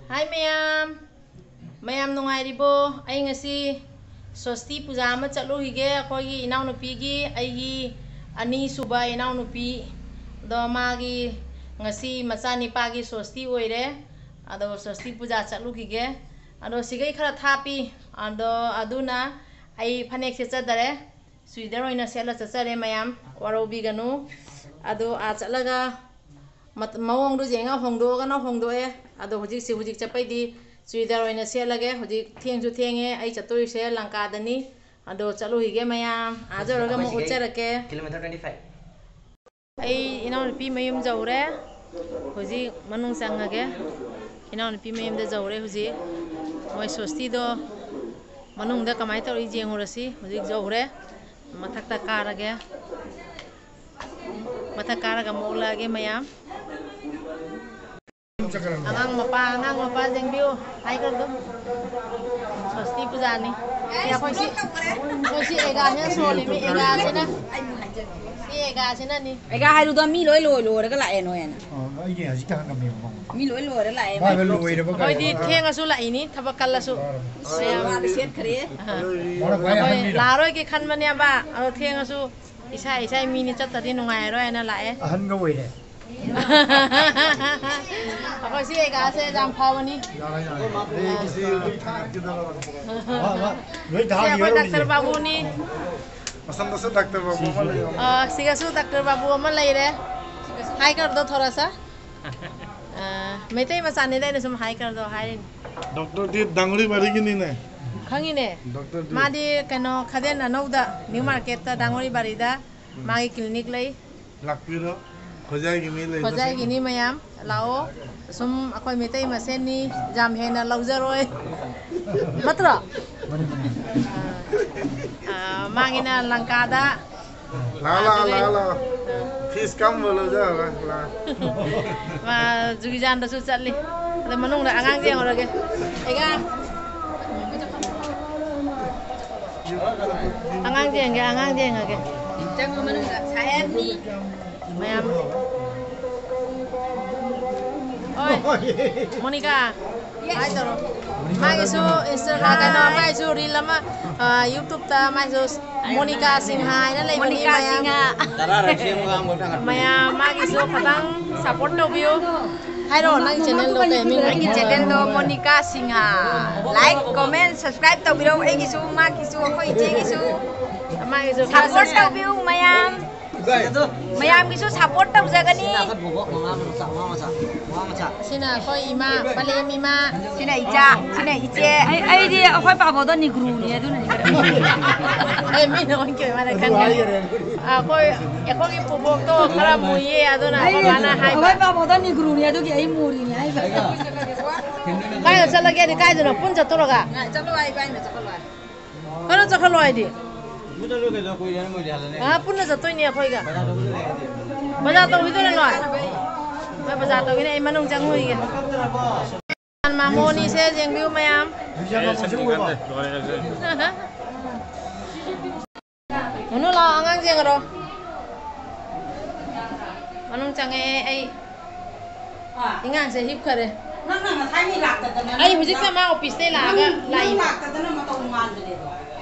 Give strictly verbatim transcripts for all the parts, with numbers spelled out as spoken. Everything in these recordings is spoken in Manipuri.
ꯍꯥꯏ ꯃꯌꯥꯝ, ꯃꯌꯥꯝ ꯅꯨꯡꯉꯥꯏꯔꯤꯕꯣ? ꯑꯩ ꯉꯁꯤ ꯁ꯭ꯋꯁꯇꯤ ꯄꯨꯖꯥ ꯑꯃ ꯆꯠꯂꯨꯈꯤꯒꯦ꯫ ꯑꯩꯈꯣꯏꯒꯤ ꯏꯅꯥꯎꯅꯨꯄꯤꯒꯤ, ꯑꯩꯒꯤ ꯑꯅꯤꯁꯨꯕ ꯏꯅꯥꯎꯅꯨꯄꯤ, ꯑꯗꯣ ꯃꯥꯒꯤ ꯉꯁꯤ ꯃꯆꯥꯅꯤꯄꯥꯒꯤ ꯁ꯭ꯋꯁꯇꯤ ꯑꯣꯏꯔꯦ꯫ ꯑꯗꯣ ꯁ꯭ꯋꯁꯇꯤ ꯄꯨꯖꯥ ꯆꯠꯂꯨꯈꯤꯒꯦ꯫ ꯑꯗꯣ ꯁꯤꯒꯩ ꯈꯔ ꯊꯥꯞꯄꯤ꯫ ꯑꯗꯣ ꯑꯗꯨꯅ ꯑꯩ ꯐꯅꯦꯛ ꯁꯦꯠꯆꯗꯔꯦ꯫ ꯆꯨꯏꯗꯔ ꯑꯣꯏꯅ ꯁꯦꯠꯂ ꯆꯠꯆꯔꯦ ꯃꯌꯥꯝ, ꯋꯥꯔꯧꯕꯤꯒꯅꯨ꯫ ꯑꯗꯣ ꯑꯥ ꯆꯠꯂꯒ ꯃꯠ-, ꯃꯑꯣꯡꯗꯣ ꯌꯦꯡꯉ ꯍꯣꯡꯗꯣꯛꯑꯒꯅ ꯍꯣꯡꯗꯣꯛꯑꯦ꯫ ꯑꯗꯣ ꯍꯧꯖꯤꯛꯁꯤ, ꯍꯧꯖꯤꯛ ꯆꯠꯄꯩꯗꯤ ꯆꯨꯏꯗꯔ ꯑꯣꯏꯅ ꯁꯦꯠꯂꯒꯦ꯫ ꯍꯧꯖꯤꯛ ꯊꯦꯡꯁꯨ ꯊꯦꯡꯉꯦ, ꯑꯩ ꯆꯠꯇꯣꯏꯁꯦ ꯂꯪꯀꯥꯗꯅꯤ꯫ ꯑꯗꯣ ꯆꯠꯂꯨꯈꯤꯒꯦ ꯃꯌꯥꯝ, ꯑꯥ ꯌꯧꯔꯒ ꯑꯃꯨꯛ ꯎꯠꯆꯔꯛꯀꯦ꯫ Kilometer twenty five꯫ ꯑꯩ ꯏꯅꯥꯎꯅꯨꯄꯤ ꯃꯌꯨꯝ ꯌꯧꯔꯦ꯫ ꯍꯧꯖꯤꯛ ꯃꯅꯨꯡ ꯆꯪꯉꯒꯦ꯫ ꯏꯅꯥꯎꯅꯨꯄꯤ ꯃꯌꯨꯝꯗ ꯌꯧꯔꯦ ꯍꯧꯖꯤꯛ꯫ ꯃꯣꯏ ꯁ꯭ꯋꯁꯇꯤꯗꯣ ꯃꯅꯨꯡꯗ ꯀꯃꯥꯏꯅ ꯇꯧꯔꯤ ꯌꯦꯡꯉꯨꯔꯁꯤ꯫ ꯍꯧꯖꯤꯛ ꯌꯧꯔꯦ꯫ ꯃꯊꯛꯇ ꯀꯥꯔꯒꯦ꯫ ꯃꯊꯛ ꯀꯥꯔꯒ ꯑꯃꯨꯛ ꯎꯠꯂꯛꯑꯒꯦ ꯃꯌꯥꯝ꯫ ꯑꯉꯥꯡ ꯃꯄꯥ, ꯑꯉꯥꯡ ꯃꯄꯥ ꯌꯦꯡꯕꯤꯌꯨ꯫ ꯍꯥꯏꯈ꯭ꯔꯗꯣ꯫ ꯁ꯭ꯋꯁꯇꯤ ꯄꯨꯖꯥꯅꯤ꯫ ꯁꯤ ꯑꯩꯈꯣꯏ ꯁꯤ, ꯑꯩꯈꯣꯏ ꯁꯤ ꯑꯦꯒꯥꯁꯤꯅ ꯁꯣꯜꯂꯤꯃꯤ, ꯑꯦꯒꯥꯁꯤꯅ꯫ ꯁꯤ ꯑꯦꯒꯥꯁꯤꯅꯅꯤ꯫ ꯑꯦꯒꯥ ꯍꯥꯏꯔꯨꯗꯣ ꯃꯤ ꯂꯣꯏ ꯂꯣꯏ ꯂꯣꯏꯔꯒ ꯂꯥꯛꯑꯦ ꯅꯣꯏꯅ꯫ ꯑꯣ, ꯑꯩꯗꯤ ꯍꯧꯖꯤꯛꯇ ꯍꯪꯉꯝꯃꯦꯕ ꯃꯉꯣꯟꯗ꯫ ꯃꯤ ꯂꯣꯏ ꯂꯣꯏꯔ ꯂꯥꯛꯑꯦ꯫ ꯃꯥ ꯂꯣꯏꯔꯕ ꯑꯩꯈꯣꯏꯗꯤ ꯀꯥꯏꯅ꯫ ꯊꯦꯡꯉꯁꯨ ꯂꯥꯛꯏꯅꯤ, ꯊꯕꯛ ꯀꯜꯂꯁꯨ꯫ ꯃꯌꯥꯝ꯫ ꯃꯥꯗꯤ ꯁꯦꯠꯈ꯭ꯔꯦ꯫ ꯑꯍ꯫ ꯃꯥꯅ ꯈ꯭ꯋꯥꯏ ꯑꯍꯟꯅꯤꯅ꯫ ꯑꯩꯈꯣꯏ ꯂꯥꯛꯑꯔꯣꯏꯒꯦ ꯈꯟꯕꯅꯦꯕ, ꯑꯗꯣ ꯊꯦꯡꯉꯁꯨ ꯏꯁꯥ ꯏꯁꯥꯒꯤ ꯃꯤꯅꯤ ꯆꯠꯇ꯭ꯔꯗꯤ ꯅꯨꯡꯉꯥꯏꯔꯣꯏ ꯍꯥꯏꯅ ꯂꯥꯛꯑꯦ꯫ ꯑꯍꯟꯒ ꯑꯣꯏꯔꯦ꯫ ꯑꯩꯈꯣꯏ ꯁꯤ ꯑꯦꯒꯥꯁꯦ ꯌꯥꯝ ꯐꯕꯅꯤ꯫ ꯌꯥꯔꯦ, ꯌꯥꯔꯦ꯫ ꯑꯩ ꯁꯤ ꯊꯥꯡꯒꯠꯀꯗꯕ꯫ ꯋꯥ, ꯋꯥ, ꯂꯣꯏ ꯁꯤ ꯊꯥꯡ ꯑꯩꯈꯣꯏ ꯌꯥꯔꯣꯏꯅꯦ꯫ ꯗꯥꯛꯇꯔ ꯕꯥꯕꯨꯅꯤ꯫ ꯃꯁꯝꯗꯁꯨ ꯗꯥꯛꯇꯔ ꯕꯥꯕꯨ ꯑꯃ ꯂꯩ꯫ ꯑ, ꯁꯤꯒꯁꯨ ꯗꯥꯛꯇꯔ ꯕꯥꯕꯨ ꯑꯃ ꯂꯩꯔꯦ꯫ ꯍꯥꯏ ꯀꯔꯗꯣ ꯊꯣꯔꯥ ꯁꯥ꯫ ꯑ, ꯃꯩꯇꯩ ꯃꯆꯥꯅꯤꯗ ꯑꯩꯅ ꯁꯨꯝ ꯍꯥꯏ ꯀꯔꯗꯣ ꯍꯥꯏꯔꯤꯅꯤ꯫ ꯗꯣꯛꯇꯔꯗꯤ ꯗꯥꯡꯒꯣꯔꯤ ꯕꯥꯔꯤꯒꯤꯅꯤꯅꯦ꯫ ꯈꯪꯉꯤꯅꯦ꯫ ꯗꯣꯛꯇꯔꯗꯤ꯫ ꯃꯥꯗꯤ ꯀꯩꯅꯣ ꯈꯗꯦꯟ ꯑꯅꯧꯗ ꯅ꯭ꯌꯨ ꯃꯥꯔꯀꯦꯠꯇ ꯗꯥꯡꯒꯣꯔꯤ ꯕꯥꯔꯤꯗ ꯃꯥꯒꯤ ꯀ꯭ꯂꯤꯅꯤꯛ ꯂꯩ꯫ ꯂꯥꯛꯄꯤꯔꯣ꯫ ꯈꯣꯏꯖꯥꯏꯒꯤ ꯃꯤ ꯂꯩꯕꯁꯤꯡ꯫ ꯈꯣꯏꯖꯥꯏꯒꯤꯅꯤ ꯃꯌꯥꯝ, ꯂꯥꯛꯑꯣ꯫ ꯁꯨꯝ ꯑꯩꯈꯣꯏ ꯃꯩꯇꯩ ꯃꯁꯦꯟꯅꯤ, ꯌꯥꯝ ꯍꯦꯟꯅ ꯂꯧꯖꯔꯣꯏ꯫ ꯅꯠꯇ꯭ꯔꯣ? ꯃꯥꯅꯤ, ꯃꯥꯅꯤ꯫ ꯑꯥ, ꯑꯥ, ꯃꯥꯒꯤꯅ ꯂꯪꯀꯥꯗ꯫ ꯂꯥꯛꯑꯣ, ꯂꯥꯛꯑꯣ, ꯑꯗꯨꯒ ꯂꯥꯛꯑꯣ, ꯂꯥꯛꯑꯣ꯫ ꯑꯥ꯫ ꯐꯤꯁ ꯀꯝꯕ ꯂꯧꯖꯔꯣꯏ, ꯂꯥꯛꯑꯣ꯫ ꯃꯥ ꯖꯨꯒꯤꯖꯥꯟꯗꯁꯨ ꯆꯠꯂꯤ꯫ ꯑꯗ ꯃꯅꯨꯡꯗ ꯑꯉꯥꯡꯁꯦ ꯌꯦꯡꯉꯨꯔꯒꯦ꯫ ꯑꯩꯒ꯫ ꯑꯉꯥꯡꯁꯦ ꯌꯦꯡꯒꯦ, ꯑꯉꯥꯡꯁꯦ ꯌꯦꯡꯉꯒꯦ꯫ ꯆꯪꯉꯣ ꯃꯅꯨꯡꯗ, ꯁꯥꯍꯦꯕꯅꯤ꯫ ꯃꯌꯥꯝ꯫ ꯍꯣꯏ, ꯃꯣꯅꯤꯀꯥ꯫ ꯍꯥꯏ ꯇꯧꯔꯣ꯫ ꯃꯥꯒꯤꯁꯨ Instagram, ꯀꯩꯅꯣ, ꯃꯥꯒꯤꯁꯨ reel ꯑꯃ, ꯑ, YouTube-ꯇ ꯃꯥꯒꯤꯁꯨ ꯃꯣꯅꯤꯀꯥ ꯁꯤꯡꯍ ꯍꯥꯏꯅ ꯂꯩꯕꯅꯤ, ꯃꯣꯅꯤꯀꯥ ꯃꯌꯥꯝ꯫ ꯁꯤꯡꯍ꯫ ꯃꯌꯥꯝ ꯃꯥꯒꯤꯁꯨ ꯈꯇꯪ support ꯇꯧꯕꯤꯌꯨ꯫ ꯍꯥꯏꯔꯣ, ꯅꯪ channel-ꯗꯣ ꯀꯩ ꯃꯤꯡ? ꯑꯩꯒꯤ channel-ꯗꯣ Monika Singh. Like, comment, subscribe ꯇꯧꯕꯤꯔꯣ꯫ ꯑꯩꯒꯤꯁꯨ, ꯃꯥꯒꯤꯁꯨ, ꯑꯩꯈꯣꯏ ꯏꯆꯦꯒꯤꯁꯨ꯫ ꯃꯥꯒꯤꯁꯨ support ꯇꯧꯕꯤꯌꯨ ꯃꯌꯥꯝ꯫ ꯃꯌꯥꯝꯒꯤꯁꯨ support ꯇꯧꯖꯒꯅꯤ꯫ ꯁꯤꯅ ꯑꯩꯈꯣꯏ ꯏꯃꯥ, ꯄꯂꯦꯝ ꯏꯃꯥ꯫ ꯁꯤꯅ ꯏꯆꯥ, ꯁꯤꯅ ꯏꯆꯦ꯫ ꯑꯩ, ꯑꯩꯗꯤ ꯑꯩꯈꯣꯏ ꯄꯥꯕꯣꯗꯣ ꯅꯤꯒ꯭ꯔꯨꯅꯤ ꯑꯗꯨꯅ꯫ ꯑꯦ, ꯃꯤꯅ ꯑꯣꯟꯈꯤꯕ ꯃꯥꯅ ꯈꯟꯒꯅꯤ꯫ ꯑꯩꯈꯣꯏ, ꯑꯩꯈꯣꯏꯒꯤ ꯄꯨꯕꯣꯛꯇꯣ ꯈꯔ ꯃꯨꯏꯌꯦ, ꯑꯗꯨꯅ ꯑꯩ, ꯃꯃꯥꯅ ꯍꯥꯏꯕ꯫ ꯑꯩꯈꯣꯏ ꯄꯥꯕꯣꯗꯣ ꯅꯤꯒ꯭ꯔꯨꯅꯤ ꯑꯗꯨꯒꯤ ꯑꯩ ꯃꯨꯔꯤꯅꯤ ꯍꯥꯏꯕ꯫ ꯀꯥꯏꯗ ꯆꯠꯂꯒꯦꯗꯤ ꯀꯥꯏꯗꯅꯣ? ꯄꯨꯟ ꯆꯠꯇꯣꯔꯒ? ꯆꯠꯂꯣ, ꯑꯩ ꯏꯕꯥꯅꯤꯅ ꯆꯠꯈ꯭ꯔ ꯂꯣꯏꯔꯦ꯫ ꯈꯔ ꯆꯠꯈꯠꯂꯣ ꯍꯥꯏꯗꯤ꯫ ꯑꯥ, ꯄꯨꯟꯅ ꯆꯠꯇꯣꯏꯅꯦ ꯑꯩꯈꯣꯏꯒ꯫ ꯕꯖꯥꯔ ꯇꯧꯈꯤꯗꯣꯏꯔ ꯅꯣꯏ? ꯍꯣꯏ, ꯕꯖꯥꯔ ꯇꯧꯈꯤꯅꯤ꯫ ꯑꯩ ꯃꯅꯨꯡ ꯆꯪꯉꯨꯈꯤꯒꯦ꯫ ꯃꯥꯃꯣꯅꯤꯁꯦ ꯌꯦꯡꯕꯤꯌꯨ ꯃꯌꯥꯝ꯫ ꯃꯅꯨ ꯂꯥꯛꯑꯣ, ꯑꯉꯥꯡ ꯌꯦꯡꯉꯔꯣ꯫ ꯃꯅꯨꯡ ꯆꯪꯉꯛꯑꯦ ꯑꯩ꯫ ꯑꯉꯥꯡꯁꯦ ꯍꯤꯞꯈꯔꯦ꯫ ꯅꯪꯅ ꯉꯁꯥꯏ ꯃꯤ ꯂꯥꯛꯇꯗꯅ ꯑꯩ ꯍꯧꯖꯤꯛꯇ ꯃꯥ office-ꯇꯩ ꯂꯥꯛꯑꯒ ꯅꯪ, ꯅꯪ ꯂꯥꯛꯏꯕ꯫ ꯂꯥꯛꯇꯗꯅ ꯃꯇꯧ ꯃꯥꯟꯗ꯭ꯔꯦꯗꯣ꯫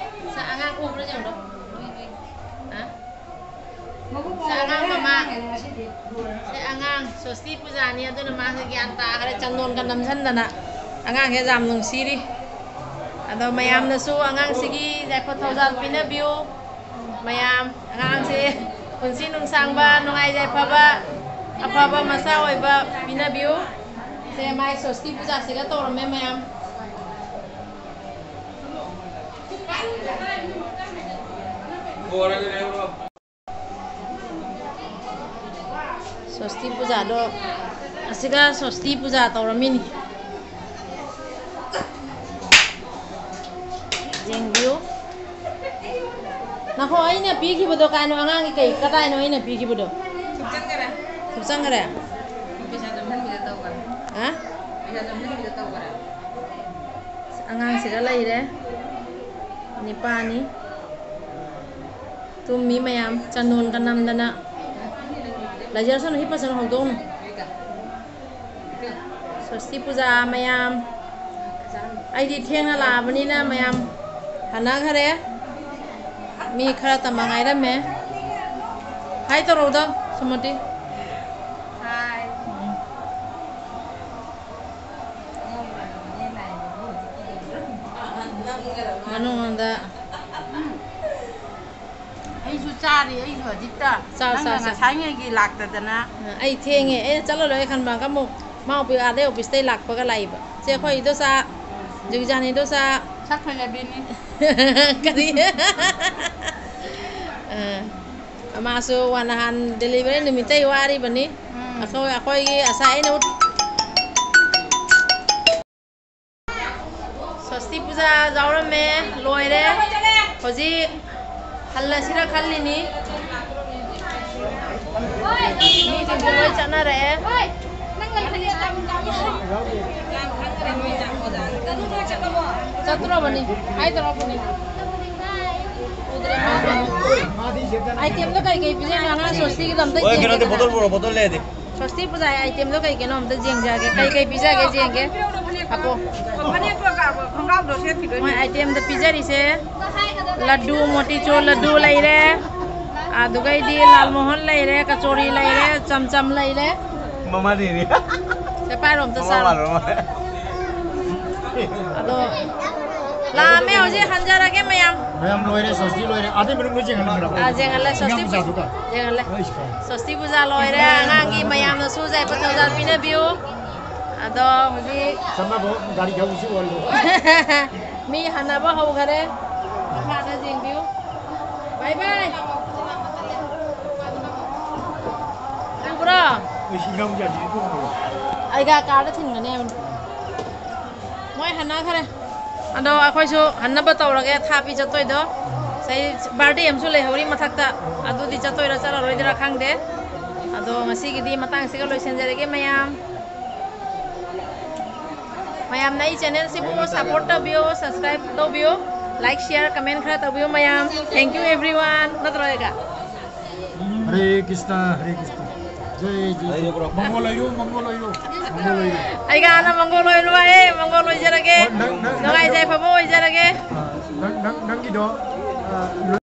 ꯁꯥ ꯑꯉꯥꯡ ꯎꯕ꯭ꯔꯥ ꯌꯦꯡꯉꯨꯔꯣ꯫ ꯍꯥ? ꯃꯕꯨꯛ ꯁꯥ ꯑꯉꯥꯡ ꯃꯃꯥ꯫ ꯉꯁꯤꯗꯤ꯫ ꯁꯦ ꯑꯉꯥꯡ ꯁ꯭ꯋꯁꯇꯤ ꯄꯨꯖꯥꯅꯤ, ꯑꯗꯨꯅ ꯃꯥꯁꯦ ꯒ꯭ꯌꯥꯟ ꯇꯥꯈ꯭ꯔꯦ, ꯆꯟꯗꯣꯟꯒ ꯅꯝꯁꯤꯟꯗꯅ꯫ ꯑꯉꯥꯡꯁꯦ ꯌꯥꯝ ꯅꯨꯡꯁꯤꯔꯤ꯫ ꯑꯗꯣ ꯃꯌꯥꯝꯅꯁꯨ ꯑꯉꯥꯡꯁꯤꯒꯤ ꯌꯥꯏꯐ ꯊꯧꯖꯥꯜ ꯄꯤꯅꯕꯤꯌꯨ꯫ ꯃꯌꯥꯝ ꯑꯉꯥꯡꯁꯦ ꯄꯨꯟꯁꯤ ꯅꯨꯡꯁꯥꯡꯕ, ꯅꯨꯡꯉꯥꯏ ꯌꯥꯏꯐꯕ, ꯑꯐꯕ ꯃꯆꯥ ꯑꯣꯏꯕ ꯄꯤꯅꯕꯤꯌꯨ꯫ ꯁꯦ ꯃꯥꯏ ꯁ꯭ꯋꯁꯇꯤ ꯄꯨꯖꯥꯁꯤꯒ ꯇꯧꯔꯝꯃꯦ ꯃꯌꯥꯝ꯫ ꯁ꯭ꯋꯁꯇꯤ ꯄꯨꯖꯥꯗꯣ, ꯑꯁꯤꯒ ꯁ꯭ꯋꯁꯇꯤ ꯄꯨꯖꯥ ꯇꯧꯔꯝꯃꯤꯅꯤ꯫ ꯌꯦꯡꯕꯤꯌꯨ꯫ ꯅꯈꯣ, ꯑꯩꯅ ꯄꯤꯈꯤꯕꯗꯣ ꯀꯥꯏꯅꯣ? ꯑꯉꯥꯡꯒꯤ ꯀꯩ, ꯀꯗꯥꯏꯅꯣ ꯑꯩꯅ ꯄꯤꯈꯤꯕꯗꯣ? ꯊꯨꯞꯆꯟꯈꯔꯦ꯫ ꯊꯨꯞꯆꯟꯈꯔꯦ? ꯄꯩꯁꯥ ꯆꯪꯍꯟꯕꯤꯗ ꯇꯧꯈꯔꯦ꯫ ꯍꯥ? ꯄꯩꯁꯥ ꯆꯪꯍꯟꯕꯤꯗ ꯇꯧꯈꯔꯦ꯫ ꯑꯉꯥꯡꯁꯤꯒ ꯂꯩꯔꯦ꯫ ꯅꯤꯄꯥꯅꯤ꯫ ꯇꯨꯝꯃꯤ ꯃꯌꯥꯝ ꯆꯟꯗꯣꯟꯒ ꯅꯝꯗꯅ꯫ ꯂꯩꯖꯔꯁꯅꯨ, ꯍꯤꯞꯄꯁꯅꯨ, ꯍꯧꯗꯣꯛꯎꯅꯨ꯫ ꯁ꯭ꯋꯁꯇꯤ ꯄꯨꯖꯥ ꯃꯌꯥꯝ꯫ ꯑꯩꯗꯤ ꯊꯦꯡꯅ ꯂꯥꯛꯑꯕꯅꯤꯅ ꯃꯌꯥꯝ ꯍꯟꯅꯈ꯭ꯔꯦ꯫ ꯃꯤ ꯈꯔꯇ ꯃꯉꯥꯏꯔꯝꯃꯦ꯫ ꯍꯥꯏ ꯇꯧꯔꯛꯎꯗ, ꯁꯨꯃꯇꯤ꯫ ꯍꯥꯏ꯫ ꯎꯝ꯫ ꯃꯅꯨꯡꯗ ꯑꯩꯁꯨ ꯆꯥꯔꯤ, ꯑꯩꯁꯨ ꯍꯧꯖꯤꯛꯇ꯫ ꯆꯥ, ꯅꯪꯅ ꯆꯥ, ꯆꯥ꯫ ꯉꯁꯥꯏꯉꯩꯒꯤ ꯂꯥꯛꯇꯗꯅ꯫ ꯑ, ꯑꯩ ꯊꯦꯡꯉꯦ꯫ ꯑꯩꯅ ꯆꯠꯂꯔꯣꯏ ꯈꯟꯕꯒ ꯑꯃꯨꯛ ꯃꯥ ꯑꯣꯐꯤ-, ꯑꯥꯗꯩ ꯑꯣꯐꯤꯁꯇꯩ ꯂꯥꯛꯄꯒ ꯂꯥꯛꯏꯕ꯫ ꯆꯦ, ꯑꯩꯈꯣꯏ ꯏꯗꯣꯆꯥ, ꯖꯨꯒꯤꯖꯥꯅꯤ ꯏꯗꯣꯆꯥ꯫ ꯁꯛ ꯐꯖꯕꯤꯅꯤ꯫ ꯀꯔꯤ? ꯑ, ꯃꯥꯁꯨ ꯋꯥ-, ꯅꯍꯥꯟ ꯗꯦꯂꯤꯚꯔꯤ ꯅꯨꯃꯤꯠꯇꯩ ꯋꯥꯔꯤꯕꯅꯤ꯫ ꯎꯝ꯫ ꯑꯩꯈꯣꯏ, ꯑꯩꯈꯣꯏꯒꯤ ꯉꯁꯥꯏ ꯑꯩꯅ ꯎꯠ-, ꯁ꯭ꯋꯁꯇꯤ ꯄꯨꯖꯥ ꯌꯥꯎꯔꯝꯃꯦ, ꯂꯣꯏꯔꯦ꯫ ꯍꯧꯖꯤꯛ ꯍꯜꯂꯁꯤꯔ ꯈꯜꯂꯤꯅꯤ꯫ ꯃꯤꯁꯤꯡꯁꯨ ꯂꯣꯏ ꯆꯠꯅꯔꯛꯑꯦ꯫ ꯆꯠꯇ꯭ꯔꯣꯕꯅꯤ, ꯍꯥꯏꯗ꯭ꯔꯣꯕꯅꯤ꯫ ꯑꯥꯏꯇꯦꯝꯗꯣ ꯀꯩꯀꯩ ꯄꯤꯖꯩꯅꯣ ꯑꯉꯥꯡ ꯁ꯭ꯋꯁꯇꯤꯒꯤꯗꯣ ꯑꯝꯇ ꯍꯣꯏ, ꯀꯩꯅꯣꯗꯤ ꯌꯦꯡꯒꯦꯗꯅ꯫ ꯕꯣꯇꯜ ꯄꯨꯔꯛꯑꯣ, ꯕꯣꯇꯜ ꯂꯩꯔꯗꯤ꯫ ꯁ꯭ꯋꯁꯇꯤ ꯄꯨꯖꯥꯒꯤ ꯑꯥꯏꯇꯦꯝꯗꯣ ꯀꯩ ꯀꯩꯅꯣ ꯑꯝꯇ ꯌꯦꯡꯖꯒꯦ꯫ ꯀꯩ ꯀꯩ ꯄꯤꯖꯒꯦ ꯌꯦꯡꯒꯦ꯫ ꯍꯥꯞꯄꯣ꯫ ꯐꯅꯦꯛꯇꯣ ꯈꯣꯡꯒ꯭ꯔꯥꯎꯗꯣ ꯁꯦꯠꯈꯤꯗꯣꯏꯅꯦ꯫ ꯃꯣꯏ ꯑꯥꯏꯇꯦꯝꯗ ꯄꯤꯖꯔꯤꯁꯦ ꯂꯗꯨ, ꯃꯣꯇꯤꯆꯨꯔ ꯂꯗꯨ ꯂꯩꯔꯦ, ꯑꯗꯨꯒꯩꯗꯤ ꯂꯥꯜ ꯃꯣꯍꯟ ꯂꯩꯔꯦ, ꯀꯆꯣꯔꯤ ꯂꯩꯔꯦ, ꯆꯝꯆꯝ ꯂꯩꯔꯦ꯫ ꯃꯃꯥꯗꯤꯅꯤ꯫ ꯁꯦ ꯄꯥꯏꯔꯣ ꯑꯝꯇ ꯃꯃꯥ ꯆꯥꯔꯣ꯫ ꯃꯥꯜꯂꯣ ꯃꯥꯜꯂꯦ꯫ ꯑꯗꯣ ꯂꯥꯛꯑꯝꯃꯦ, ꯍꯧꯖꯤꯛ ꯍꯟꯖꯔꯒꯦ ꯃꯌꯥꯝ꯫ ꯃꯌꯥꯝ ꯂꯣꯏꯔꯦ, ꯁ꯭ꯋꯁꯇꯤ ꯂꯣꯏꯔꯦ꯫ ꯑꯥꯗꯩ ꯃꯅꯨꯡꯗ ꯆꯦꯟꯍꯜꯂꯝꯃꯤꯔꯕ? ꯑꯥ, ꯆꯦꯟꯍꯜꯂꯦ, ꯁ꯭ꯋꯁꯇꯤ ꯏꯟꯖꯥꯡ ꯃꯆꯥꯗꯨꯒ? ꯆꯦꯟꯍꯜꯂꯦ꯫ ꯍꯣꯏ, ꯁ꯭ꯋꯥꯏ꯫ ꯁ꯭ꯋꯁꯇꯤ ꯄꯨꯖꯥ ꯂꯣꯏꯔꯦ, ꯑꯉꯥꯡꯒꯤ ꯃꯌꯥꯝꯅꯁꯨ ꯌꯥꯏꯐ ꯊꯧꯖꯥꯜ ꯄꯤꯅꯕꯤꯌꯨ꯫ ꯑꯗꯣ ꯍꯧꯖꯤꯛ ꯆꯠꯅꯕ ꯒꯥꯔꯤ ꯊꯧꯕꯁꯤ ꯑꯣꯏꯔꯣ꯫ ꯃꯤ ꯍꯟꯅꯕ ꯍꯧꯈꯔꯦ꯫ ꯃꯈꯥꯗ ꯌꯦꯡꯕꯤꯌꯨ꯫ ꯕꯥꯏ ꯕꯥꯏ꯫ ꯎꯕ꯭ꯔꯣ? ꯑꯩ ꯁꯤ ꯏꯟꯖꯥꯡ ꯃꯆꯥꯁꯤꯗꯤ ꯊꯣꯡꯉꯔꯣꯏ꯫ ꯑꯩꯒ ꯀꯥꯔꯗ ꯊꯤꯟꯒꯅꯤ ꯍꯥꯏꯕꯅꯤ꯫ ꯃꯣꯏ ꯍꯟꯅꯈ꯭ꯔꯦ꯫ ꯑꯗꯣ ꯑꯩꯈꯣꯏꯁꯨ ꯍꯟꯅꯕ ꯇꯧꯔꯒꯦ, ꯊꯥꯞꯄꯤ ꯆꯠꯇꯣꯏꯗꯣ꯫ ꯉꯁꯥꯏ ꯕꯥꯔꯗꯦ ꯑꯃꯁꯨ ꯂꯩꯍꯧꯔꯤ ꯃꯊꯛꯇ, ꯑꯗꯨꯗꯤ ꯆꯠꯇꯣꯏꯔꯥ ꯆꯠꯂꯔꯣꯏꯗꯣꯏꯔꯥ ꯈꯪꯗꯦ꯫ ꯑꯗꯣ ꯉꯁꯤꯒꯤꯗꯤ ꯃꯇꯥꯡꯁꯤꯒ ꯂꯣꯏꯁꯤꯟꯖꯔꯒꯦ ꯃꯌꯥꯝ꯫ ꯃꯌꯥꯝꯅ ꯑꯩ ꯆꯦꯅꯦꯜꯁꯤꯕꯨ ꯁꯞꯄꯣꯔꯠ ꯇꯧꯕꯤꯌꯨ, ꯁꯕꯁꯀ꯭ꯔꯥꯏꯕ ꯇꯧꯕꯤꯌꯨ, ꯂꯥꯏꯛ, ꯁꯤꯌꯔ, ꯀꯃꯦꯟ ꯈꯔ ꯇꯧꯕꯤꯌꯨ ꯃꯌꯥꯝ꯫ Thank you everyone꯫ ꯅꯠꯇ꯭ꯔꯣ ꯑꯩꯒ? ꯍꯔꯦ ꯀ꯭ꯔꯤꯁꯅ, ꯍꯔꯦ ꯀ꯭ꯔꯤꯁꯅ꯫ ꯖꯩ ꯖꯩ꯫ ꯂꯩꯌꯨ bro꯫ ꯃꯪꯒꯣꯜ ꯑꯣꯏꯌꯨ, ꯃꯪꯒꯣꯜ ꯑꯣꯏꯌꯨ, ꯃꯪꯒꯣꯜ ꯑꯣꯏꯌꯨ꯫ ꯑꯩꯒ ꯍꯥꯟꯅ ꯃꯪꯒꯣꯜ ꯑꯣꯏꯔꯨ ꯍꯥꯏꯌꯦ꯫ ꯃꯪꯒꯣꯜ ꯑꯣꯏꯖꯔꯒꯦ꯫ ꯅꯪ, ꯅꯪ, ꯅꯨꯡꯉꯥꯏꯖꯩ, ꯑꯐꯕ ꯑꯣꯏꯖꯔꯒꯦ꯫ ꯑ, ꯅꯪ, ꯅꯪ, ꯅꯪꯒꯤꯗꯣ, ꯑ,